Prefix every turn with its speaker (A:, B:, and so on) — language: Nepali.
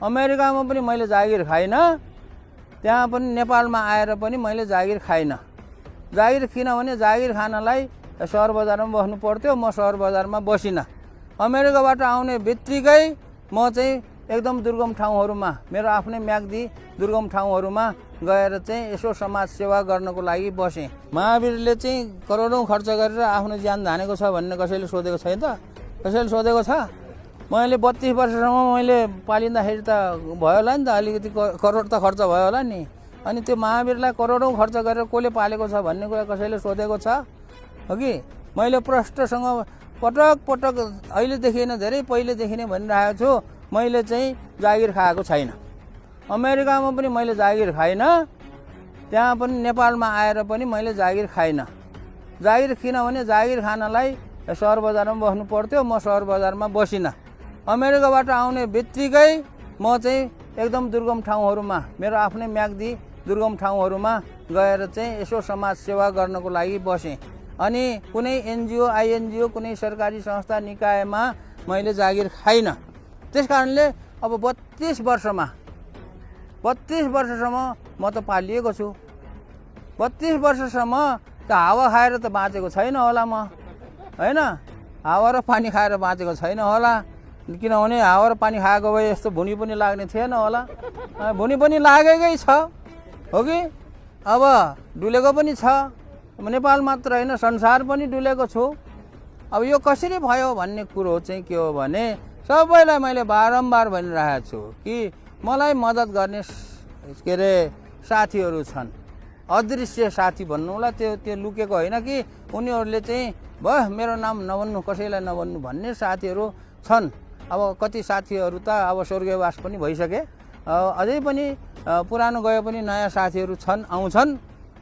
A: अमेरिकामा पनि मैले जागिर खाइनँ, त्यहाँ पनि नेपालमा आएर पनि मैले जागिर खाइनँ। जागिर किनभने जागिर खानलाई सहर बजारमा बस्नु पर्थ्यो, म सहर बजारमा बसिनँ। अमेरिकाबाट आउने बित्तिकै म चाहिँ एकदम दुर्गम ठाउँहरूमा, मेरो आफ्नै म्याग्दी दुर्गम ठाउँहरूमा गएर चाहिँ यसो समाज सेवा गर्नको लागि बसेँ। महावीरले चाहिँ करोडौँ खर्च गरेर आफ्नो ज्यान धानेको छ भन्ने कसैले सोधेको छैन त? कसैले सोधेको छ? मैले 32 वर्षसम्म मैले पालिँदाखेरि त भयो होला नि त, अलिकति करोड त खर्च भयो होला नि। अनि त्यो महावीरलाई करोडौँ खर्च गरेर कसले पालेको छ भन्ने कुरा कसैले सोधेको छ हो कि? मैले प्रष्टसँग पटक पटक अहिलेदेखि नै धेरै पहिलेदेखि नै भनिरहेको छु, मैले चाहिँ जागिर खाएको छैन। अमेरिकामा पनि मैले जागिर खाइनँ, त्यहाँ पनि नेपालमा आएर पनि मैले जागिर खाइनँ। जागिर किनभने जागिर खानलाई सहर बजारमा बस्नु पर्थ्यो, म सहर बजारमा बसिनँ। अमेरिकाबाट आउने बित्तिकै म चाहिँ एकदम दुर्गम ठाउँहरूमा, मेरो आफ्नै म्याग्दी दुर्गम ठाउँहरूमा गएर चाहिँ यसो समाज सेवा गर्नको लागि बसेँ। अनि कुनै एनजिओ आइएनजिओ कुनै सरकारी संस्था निकायमा मैले जागिर खाइनँ। त्यस कारणले अब 32 वर्षसम्म म त पालिएको छु। 32 वर्षसम्म त हावा खाएर त बाँचेको छैन होला म, होइन? हावा र पानी खाएर बाँचेको छैन होला, किनभने हावा र पानी खाएको भए यस्तो भुनी पनि लाग्ने थिएन होला। भुनी पनि लागेकै छ हो कि? अब डुलेको पनि छ, नेपाल मात्र होइन संसार पनि डुलेको छु। अब यो कसरी भयो भन्ने कुरो चाहिँ के हो भने सबैलाई मैले बारम्बार भनिरहेको छु कि मलाई मद्दत गर्ने के अरे साथीहरू छन्, अदृश्य साथी भन्नुलाई त्यो लुकेको होइन कि उनीहरूले चाहिँ भयो मेरो नाम नभन्नु, कसैलाई नभन्नु भन्ने साथीहरू छन्। अब कति साथीहरू त अब स्वर्गवास पनि भइसके, अझै पनि पुरानो गए पनि नयाँ साथीहरू छन्, आउँछन्।